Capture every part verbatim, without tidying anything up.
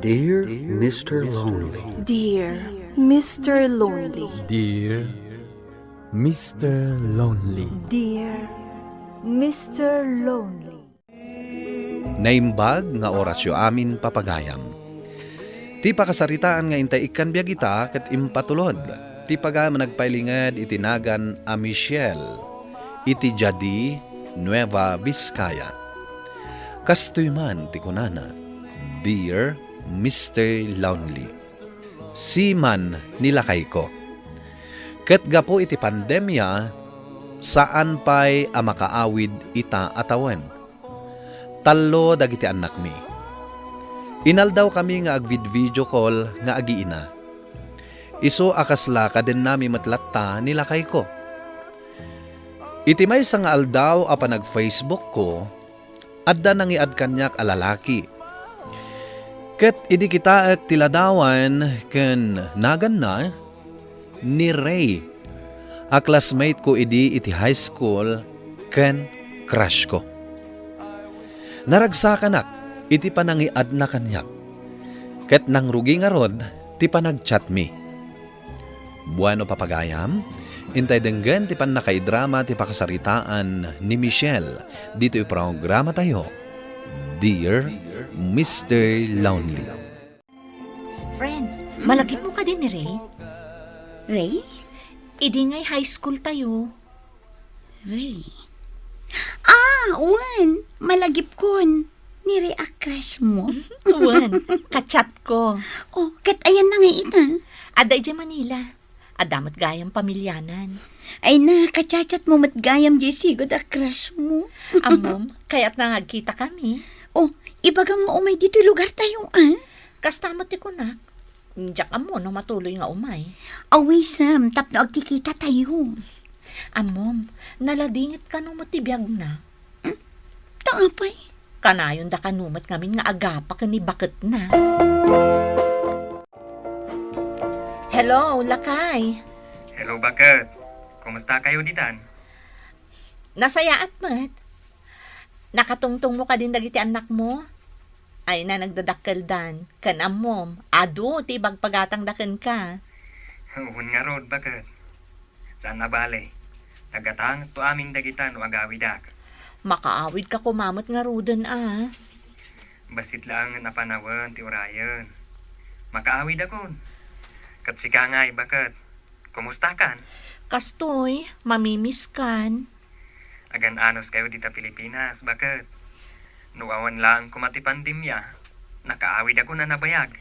Dear Mister Lonely. Dear Mister Lonely. Dear Mister Lonely. Dear Mister Lonely. Naimbag nga orasyo amin, papagayam. Ti pakasaritaan nga intay ikkan biag ita ket impatulod ti pagayam a nagpailinged iti nagan a Michelle iti Jadi, Nueva Vizcaya. Kastoy man ti kunana, "Dear Mister Lonely, seaman ni lakayko. Ket gapu iti pandemia, saan pay a makaawid ita a tawen. Tallo dagiti annakmi. Inaldawkami nga agvid-video call nga agiina. Isu a kasla kadennami met latta ni lakayko." Iti maysa nga aldaw a panag-Facebookko, adda nangiad kaniak a lalaki. Ket idi kitaek ti ladawan ken naganna, ni Ray a classmate ko idi iti high school ken crush ko. Naragsakanak iti panangiadna kaniak, ket nangrugi ngarud ti panagchatmi. Bueno, papagayam, intay denggen ti pannakaidrama ti pakasaritaan ni Michelle ditoy programatayo, Dear Mister Lonely. Friend, malagipmo kadi ni Ray? Ray? Idi ngay high school tayo. Ray? Ah, wen, malagipkon. Ni Ray a crush mo? Wen, kachat ko. Oh, ket ayanna ngay ita? Adda idiay Manila. Adda met gayam pamilianan. Ay na, kachatchatmo met gayam diay sigud a crush mo. Ammom, kayatna nga agkitakami. Oh, ibagam nga umay ditoy lugartayo, ah? Kasta met ti kunak. Diak ammo no matuloy nga umay. Awisem, tapno agkikitatayo. Ammom, naladingit kano met ti biagna? Hmm? Ta apay? Kanayon da kano met ngamin nga agapa ken ni baketna. Hello, lakay. Hello, baket. Kumusta kayo ditan? Nasayaat met. Nakatungtong mo kadin dagiti annakmo? Ay na, nagdadakkeldan. Ken ammom, adu ti ibagpagatangda kenka. Wen ngarud, baket. Saan a bale, naggatangto amin dagita no agawidak. Makaawidka koma met ngaruden a. Bassit laengen a panawen ti urayen. Makaawidakon. Ket sika ngay, baket. Kumustakan? Kastoy, mamimiskan. Agan-anos kayo dita Pilipinas, baket. No awan laeng koma ti pandemia, nakaawidakon a nabayag.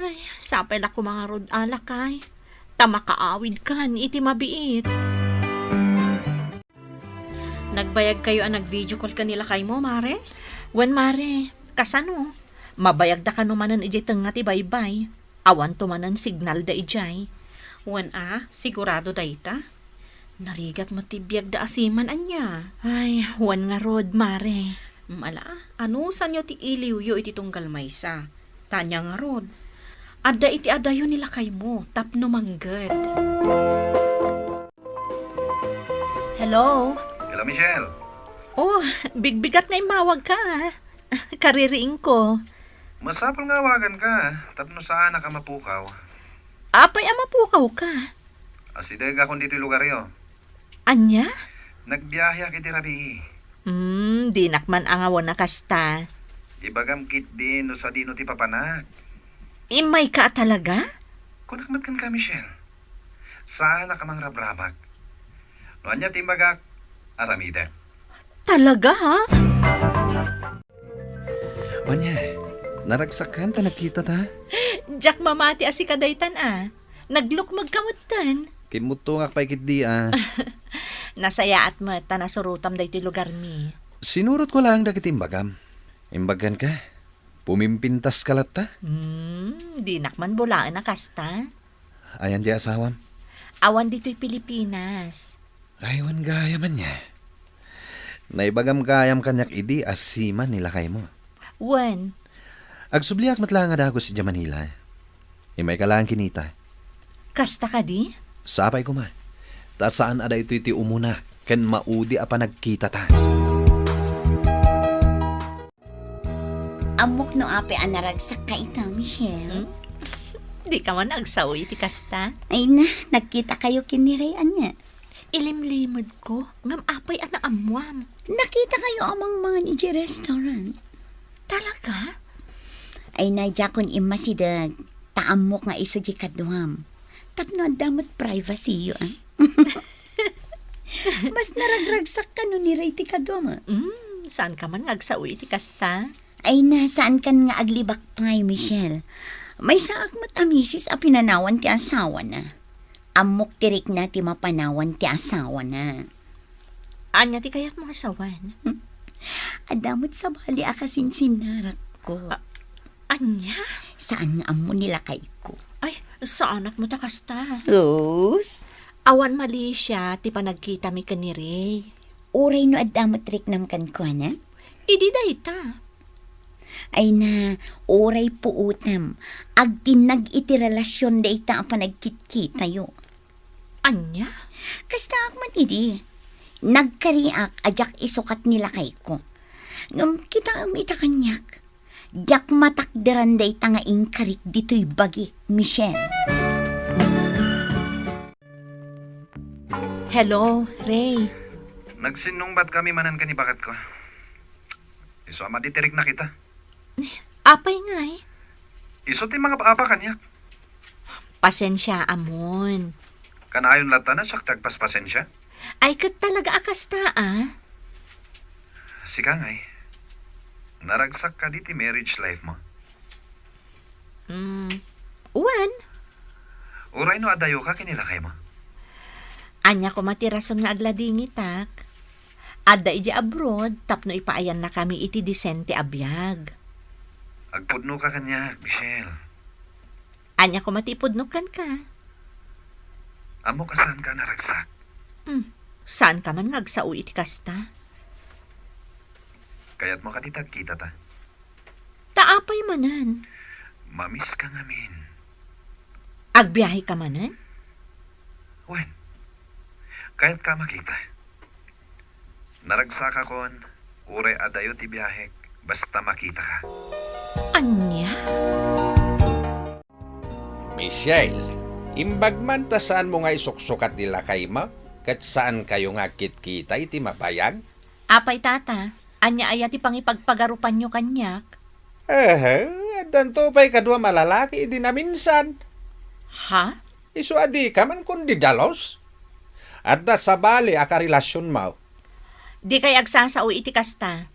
Ay, sapay la koma ngarud a, lakay. Ta makaawidkan iti mabiit. Nagbayag kayo a nag-video call ken ni lakaymo, mare? Wen, mare. Kasano? Mabayagda kano manen idiay tengnga ti baybay. Awanto manen signalda idiay. Wen a, sigurado dayta. Narigat met ti biagda a seaman ania. Ay, wen ngarud, mare. Mm, ala, anusanyo ti iliwyo iti tunggal maysa. Ta ania ngarud, adda iti adayo ni lakaymo tapno mangged. Hello? Hello, Michelle. Oh, bigbigat nga immawagka, ah. Kaririingko. Masapul nga awaganka, tapno saanak a mapukaw. Apay a mapukawka? Asidegakon ditoy lugaryo. Ania? Nagbiaheak iti rabii. Hmm, dinak man angawen a kasta. Ibagam ketdi no sadino ti papanak. Immayka a talaga? Kunak met kenka, Michelle. Saanak a mangrabrabak. No ania ti imbagak, aramidek. Talaga, ha? Ania, naragsakan ta nagkitata? Diak mamati a sika daytan a. Naglukmegka metten. Kimmuttongak pay ketdi a. Nasayaat met ta nasurotam daytoy lugarmi. Sinurotko laeng dagiti imbagam. Imbagkanka, pumimpintaska latta? Hmm, dinak man bulaen a kasta. Ayan ti asawam? Awan ditoy Pilipinas. Ay, wen gayam ania. Naibagam gayam kaniak idi a seaman ni lakaymo. Wen. Agsubliak met laeng a dagus idiay Manila. Immayka laeng kinita. Kasta kadi? Sapay koma. Ta saan a daytoy ti umuna ken maudi a panagkitata. Ammok no apay a naragsakka ita, Michelle. Hmm? Dika man agsao iti kasta? Ay na, nagkitakayo ken ni Ray ania? Ilimlimedko, ngem apay a naammuam? Nakitakayo a mangmangan idiay restaurant. Talaga? Ay na, diakon immasideg, ta ammok nga isu diay kaduam. Tapno adda met privacy-yo, ah. Mas naragragsakka no ni Ray ti kaduam, ah. Mm, saanka man nga agsao iti kasta? Ay na, saankan nga aglibak pay, Michelle. Maysaak met a misis a pinanawan ti asawana. Ammok ti rikna ti mapanawan ti asawana. Ania ti kayatmo nga sawen? Hmm. Adda met sabali a kasinsinnarakko. A-, ania? Saan nga ammo ni lakayko? Ay, saanak met a kasta. Sus? Awan malisia ti panagkitami ken ni Ray. Uray no adda met riknam kenkuana? Idi dayta. Ay na, uray puotem, agtinnag iti relasion dayta a panagkitkitayo. Ania? Kastaak met idi. Nagkariak a diak isukat ni lakayko. Ngem kitaem ita kaniak. Diak matakderan dayta nga inkarik ditoy bagik, Michelle. Hello, Ray. Nagsinnungbatkami manen ken ni baketko. Isu a madi ti riknak ita. Apay ngay? Isu ti mangap-apa kaniak. Pasensiaamon. Kanayon latta no siak ti agpaspasensia? Ay, ket talaga a kasta, ah. Sika ngay, naragsak kadi ti marriage life mo? Mm, wen. Uray no adayoka ken ni lakaymo? Ania koma ti rason nga agladingitak? Adda idiay abroad tapno ipaayannakami iti disente a biag. Agpudnoka kaniak, Michelle. Ania koma ti ipudnok kenka? Ammok a saanka a naragsak. Hmm, saanka man nga agsao iti kasta? Kayatmo kadi ti agkitata? Ta apay manen? Mamiska ngamin. Agbiaheka manen? Wen, kayatka a makita. Naragsakakon, uray adayo ti biahek, basta makitaka. Ania? Michelle, imbag man ta saanmo nga isuksukat ni lakaymo, ket saankayo nga agkitkita iti mabayag? Apay, Tata, ania aya ti pangipagpagarupanyo kaniak? Ehe, addanto pay kaduam a lalaki idi naminsan. Ha? Isu a dika man kundi dalos? Adda sabali a karelasionmo. Dikay agsasao iti kasta.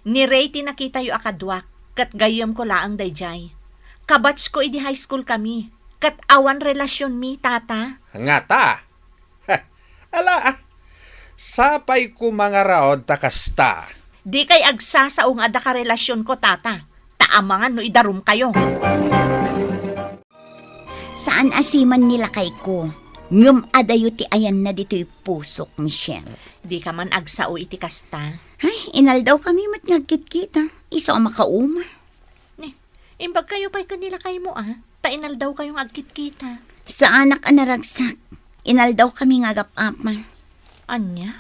Ni Ray ti nakitayo a kaduak, ket gayyemko laeng daydiay. Kabatchko idi high school kami, ket awan relasionmi, Tata. Ngata? Ala, ah. Sapay koma nga raod ta kasta. Dikay agsasao nga adda karelasionko, Tata. Ta amangan no idarumkayo. Saan a siman ni lakayko, ngem adayo ti ayanna ditoy pusok, Michelle. Dika man agsao iti kasta. Ay, inaldawkami met nga agkitkita. Isu a makauma. Ni, imbagkayo pay ken ni lakaymo, a, ta inaldawkayo nga agkitkita. Saanak a naragsak. Inaldawkami nga agap-apa. Ania?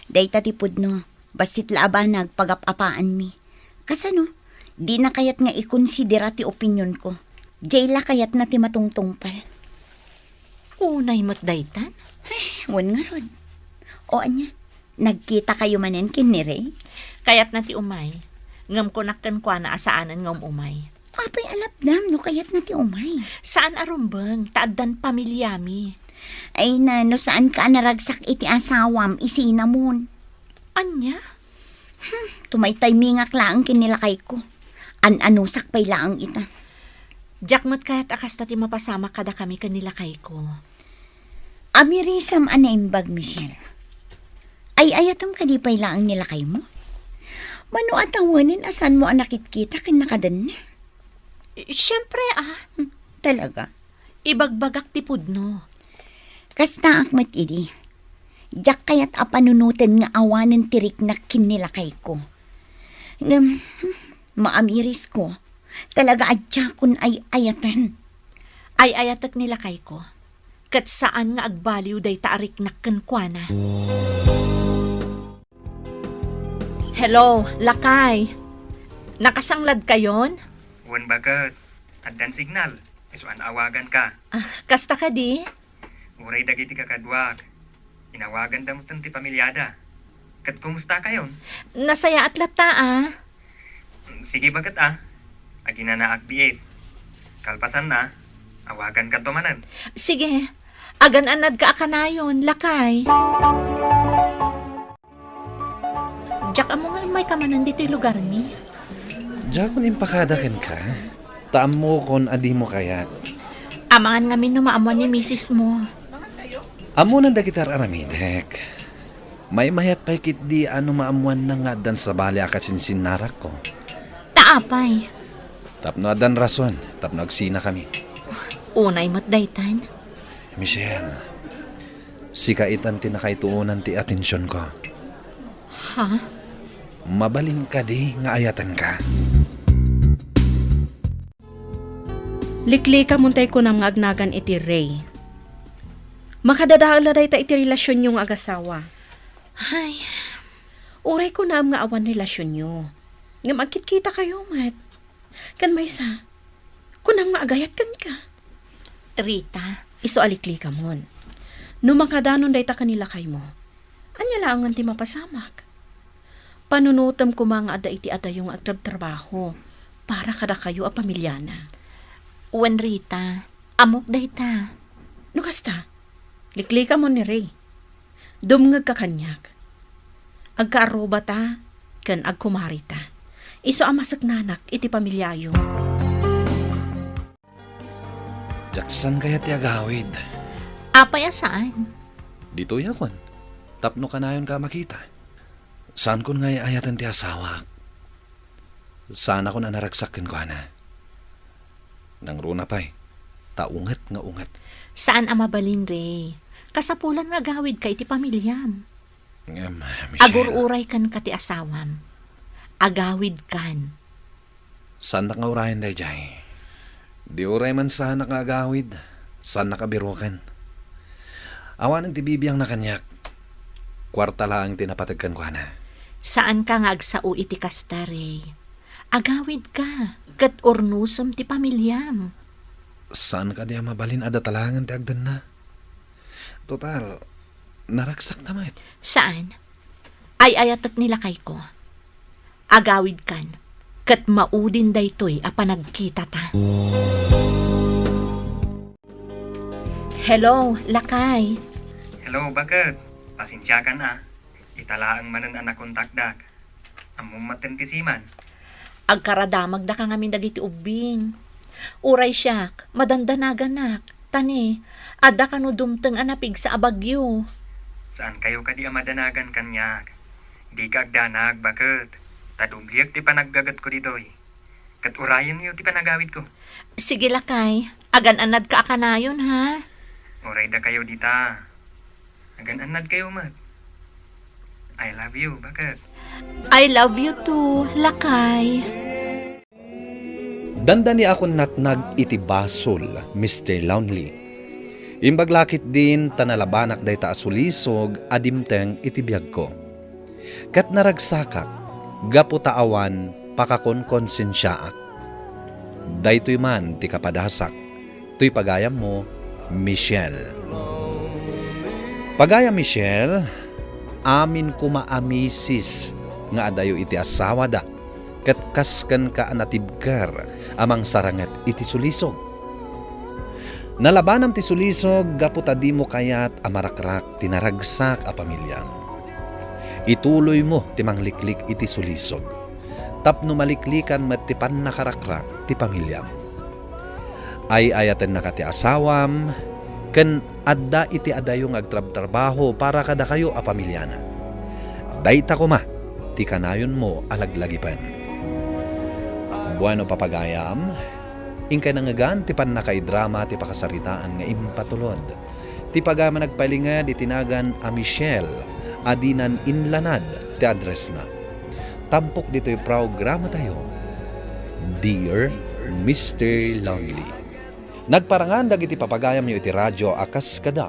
Dayta ti pudno. Bassit la a banag pagap-apaanmi. Kasano? Dina kayat nga ikonsidera ti opinionko. Diay la kayatna ti matungtungpal. Unay met daytan? Ay, wen ngarud. O ania, nagkitakayo manen ken ni Ray? Kayatna ti umay. Ngem kunak kenkuana a saanen nga um-umay. Apay a lapdam no kayatna ti umay? Saan a rumbeng, ta addan pamiliami. Ay na, no saanka a naragsak iti asawam, isinamon. Ania? Hmm, tumaytaymingak laeng ken ni lakayko. An-anusak pay laeng ita. Diak met kayat a kasta ti mapasamak kadakami ken ni lakayko. Amirisam a naimbag, Michelle. Ay-ayatem kadi pay laeng ni lakaymo? Mano a tawenen a saanmo a nakitkita ken nakadenna? Siempre, ah. Hmm, talaga? Ibagbagak ti pudno. Kastaak met idi. Diak kayat a panunoten nga awanen ti riknak ken ni lakayko. Ngem, hmm, maamirisko. Talaga a diakon ay-ayaten. Ay-ayatek ni lakayko. Ket saan nga agbaliw dayta a riknak kenkuana. Hello, lakay. Nakasangladkayon? Wen, baket. Addan signal. Isuan awaganka. Ah, kasta kadi? Uray dagiti kakaduak. Inawaganda metten ti pamiliada. Ket kumustakayon? Nasayaat latta, a. Sige, baket, a. Aginanaak biit. Kalpasanna, awagankanto manen. Sige. Agan-anadka a kanayon, lakay. Diak ammo nga immayka manen ditoy lugarmi. Diakon impakada kenka. Ta ammokon a dimo kayat. Amangan ngamin no maammuan ni misismo. Ammonan dagiti ar-aramidek. Maymayat pay ketdi a no maammuanna nga addan sabali a kasinsinnarakko. Ta apay? Tapno addan rason, tapno agsinakami. Unay met daytan. Michelle, sika itan ti nakaituonan ti atensionko. Ha? Mabalin kadi nga ayatenka? Liklikamon tay kunam nga agnagan iti Ray. Makadadael la dayta iti relasionyo nga agasawa. Ay, uray kunam nga awan relasionyo. Ngem agkitkitakayo met. Ken maysa, kunam nga agayat kenka. Rita, isu a liklikamon. No makadanon dayta ken ni lakaymo, ania laengen ti mapasamak? Panunotem koma nga adda iti adayo nga agtrabtrabaho para kadakayo a pamiliana. Wen, Rita, ammok dayta. No kasta, liklikamon ni Ray. Dumngegka kaniak. Agkaarrubata ken agkumarita. Isu a maseknanak iti pamiliayo. Diak saan kayat ti agawid. Apay a saan? Ditoyakon, tapno kanayonka a makita. Saankon nga ay-ayaten ti asawak. Saanakon a naragsak kenkuana. Nangruna pay, ta unget nga unget. Saan a mabalin, Ray. Kasapulan nga agawidka iti pamiliam. Ngem, Michelle. Agur-uray kenka ti asawam. Agawidkan. Saannak nga urayen daydiay. Di uray man saanak nga agawid, saannak a biroken. Awanen ti bibiangna kaniak. Kuarta laeng ti napateg kenkuana. Saanka nga agsao iti kasta, Ray. Agawidka, ket urnosem ti pamiliam. Saan kadi a mabalin a data laengen ti agdenna? Total, naragsakta met. Saan? Ay-ayatek ni lakayko. Agawidkan, ket maudin daytoy a panagkitata. Hello, lakay. Hello, baket? Pasensiakan a. Ita laeng manen a nakontakdak. Ammom met ti siman? Agkaradamagdaka ngamin dagiti ubbing. Uray siak, madandanaganak. Ta ni, adda kano dumteng a napigsa a bagyo. Saankayo kadi a madanagan kaniak? Dika agdanag, baket. Ta dobliek ti panaggagetko ditoy. Ket urayenyo ti panagawidko. Sige, lakay. Agan-anadka a kanayon, ha? Uray dakayo dita. Agan-annadkayo met. I love you, baket? I love you too, lakay. Dandaniakon natnag iti basol, Mister Lonely. Imbag la ketdin ta nalabanak dayta a sulisog a dimteng iti biagko. Ket naragsakak gapu ta awan pakakonkonsensiaak. Daytoy man ti kapadasak. Toy pagayammo, Michelle. Pagayam Michelle, amin koma a misis nga adayo iti asawada, ket kas kenka a natibker a mangsaranget iti sulisog. Nalabanam ti sulisog gapu ta dimo kayat a marakrak ti naragsak a pamiliam. Ituloymo ti mangliklik iti sulisog, tapno maliklikan met ti pannakarakrak ti pamiliam. Ay-ayatennaka ti asawam, ken adda iti adayo nga agtrabtrabaho para kadakayo a pamiliana. Dayta koma ti kanayonmo a laglagipen. Bueno, papagayam, inkay nangngegan ti pannakaidrama ti pakasaritaan nga impatulod. Ti pagayam a nagpailinged iti nagan a Michelle a dinan inlanad ti addressna. Tampok ditoy programatayo, Dear Mister Lonely. Nagparangan dagiti papagayamyo iti radio a kas kada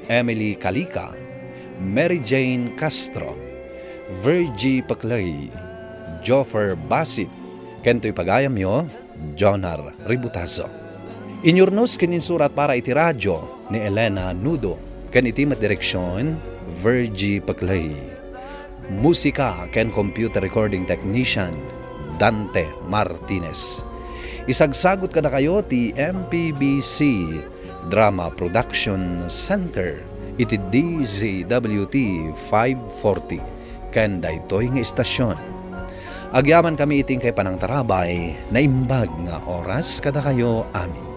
Emily Calica, Mary Jane Castro, Virgie Peclay, Joffer Basit, Ken toy pagayamyo, Jonar Ributazo. Inyurnos ken insurat para iti radio ni Elena Nudo, ken iti met direksion, Virgie Peclay. Musika ken computer recording technician, Dante Martinez. Isagsagut kadakayo ti M P B C Drama Production Center iti D Z W T five forty ken daytoy nga istasion. Agyamankami iti inkay panangtarabay, naimbag nga oras kadakayo amin.